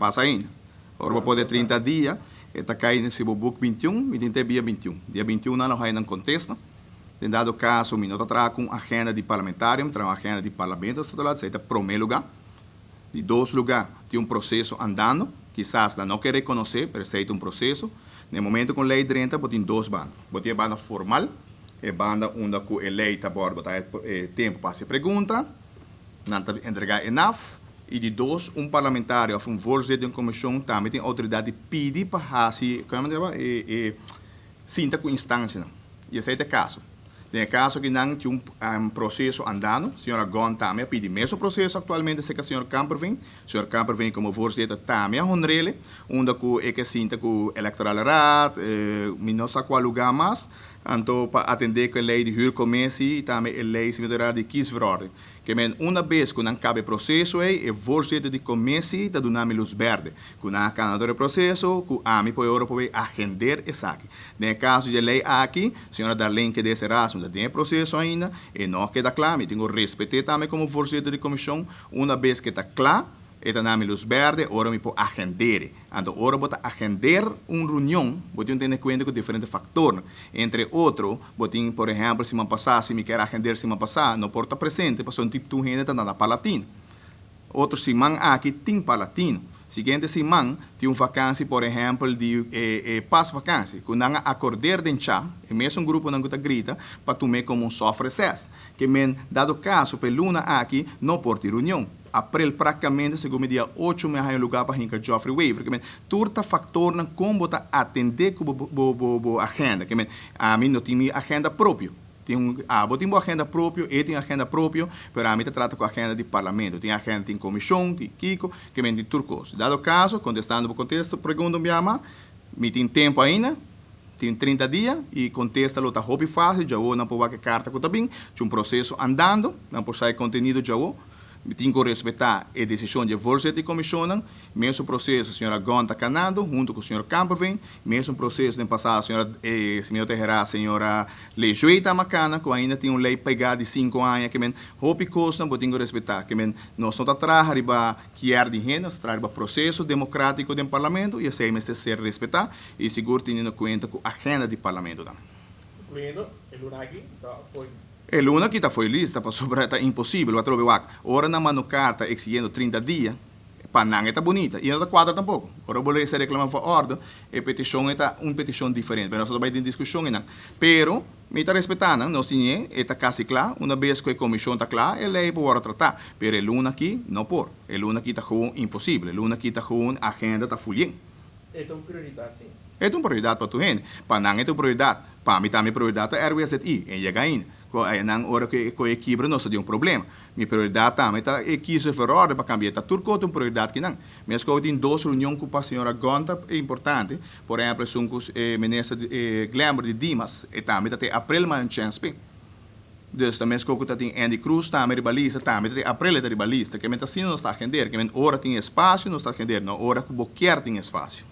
Pasa ainda. Ora bo pone 30 dia, e ta kai si bo boek 21, mi tin te dia 21. Dia 21 nan lo haya nan kontesta. Den dado kaso mi no ta traha ku un agenda di parlamentario, mi traha un agenda di Parlamento Estatal, esei ta promé lugá. Di dos lugá, tin un proseso andando, kisas nan no ke rekonosé, pero esei ta un proseso. Na e momento ku un lei drenta, bo tin dos banda. Bo tin e banda formal, e banda unda ku e lei ta bòrdu, bo ta haya e tempu pa hasi pregunta, nan ta entregá e naf. I di dos, un parlamentario òf un voorzitter di un komishon tambe tin outoridat di pidi pa hasi, kòmo nan ta yama, e e sinta ku instansianan. I esei ta e kaso. Den e kaso aki nan tin un proseso andando. Señora Gon tambe a pidi mesun proseso aktualmente serka señor Kamperveen. Señor Kamperveen komo voorzitter tambe a honr'ele, unda ku e ke sinta ku Electorale Raad, mi no sa kua lugá mas, anto pa atendé ku e lei di huurcommissie i tambe e lei si mi ta erá di kiesverordening. Ke men una bes ku nan kaba e proseso ei, e voorzitter di commissie ta duna mi lus berde, ku nan a kana tur e proseso, ku ami por e ora por bay agender esaki. Den e kaso dje lei aki, señora Darlene Kedes Erasmus ta den e proseso ainda, e no a keda kla, mi tin ku respet'é tambe komo voorzitter di komishon, una bes ke ta kla, e ta na mi lus berde, ora mi por agender'e. Anto ora bo ta agender un reunion, bo tin un tene kuenta ku diferente faktornan. Entre otro, bo tin, por ehèmpel, siman pasá, si mi kier agender siman pasá, no por ta presente pasobra un tip tur hende ta na Palatino. Otro siman aki tin Palatino. Siguiente siman tin un vakansi, por ehèmpel, di e pasvakansi, ku nan a akorder den cha, e mesun gruponan ku ta grita, pa tum'é komo un soft recess. Ke men, dado kaso pa e luna aki no por tin reunion. Aprel praktikamente segun mi dia 8 mi a haña lugá pa hinka Geoffrey Wever. Ke men, tur ta faktornan kon bo ta atendé ku bo bo bo bo agenda. Ke men, ami no tin mi agenda propio. Tin un, abo tin bo agenda propio, e tin agenda propio, pero ami ta trata ku agenda di parlamento. Tin agenda, tin komishon, tin kiko, ke men tin tur kos. Dado kaso, kontestando bo kontesto, pregunta un biaha mas, mi tin tempu ainda, tin 30 dia, i kontesta lo ta hopi fásil, djawo nan por wak e karta ku ta bin, tin un proseso andando, nan por sa e kontenido djawo. Mi tin ku respetá e desishon dje voorzitter di komishonnan. Mesun proseso señora Gon ta kanando huntu ku señor Kamperveen. Mesun proseso den pasado señora señor Teherá, señora Lejuey ta makana ku ainda tin un lei pegá di 5 aña ke men hopi kosnan bo tin ku respetá. Ke men nos no ta traha riba kier di hende, nos ta traha riba proseso demokratiko den parlamento i esei mester ser respetá i sigur teniendo kuenta ku agenda di parlamento tambe. Incluyendo e luna aki ta fo'i. E luna aki ta fo'i lista pasobra ta imposibel, bo a trobe wak. Ora nan manda un karta exigiendo 30 dia, pa nan e ta bunita i no ta kuadra tampoko. Ora bo lesa e reclama for orde, e petishon e ta un petishon diferente, pero nos no ta bai den diskushon einan. Pero mi ta respetá nan, nos tin e, e ta kasi kla, una bes ku e komishon ta kla, e lei por wòrdu tratá. Pero e luna aki no por. E luna aki ta gewoon imposibel. E luna aki ta gewoon agenda ta ful yen. E ta un prioridat, sí. E ta un prioridat pa tur hende. Pa nan e ta un prioridat. Pa mi tambe prioridat ta RWZI. E yega ainda. Ku nan ora ku e koe kibra nos ta den un problema. Mi prioridat tambe ta e kiezer-verordening pa kambia. Ta tur kos ta un prioridat kinan. Meskos tin dos reunion ku pa señora Gon ta importante. Por ehempel esun ku e minister Glenbert di Dimas. E tambe ta te aprel mas un chèns p'e. Dus ta meskos ku ta tin Endy Croes tambe riba lista, tambe ta tin aprel e ta riba lista. Ke men ta asina nos ta agender. Ke men ora tin espasio nos ta agender, no ora ku bo kier tin espasio.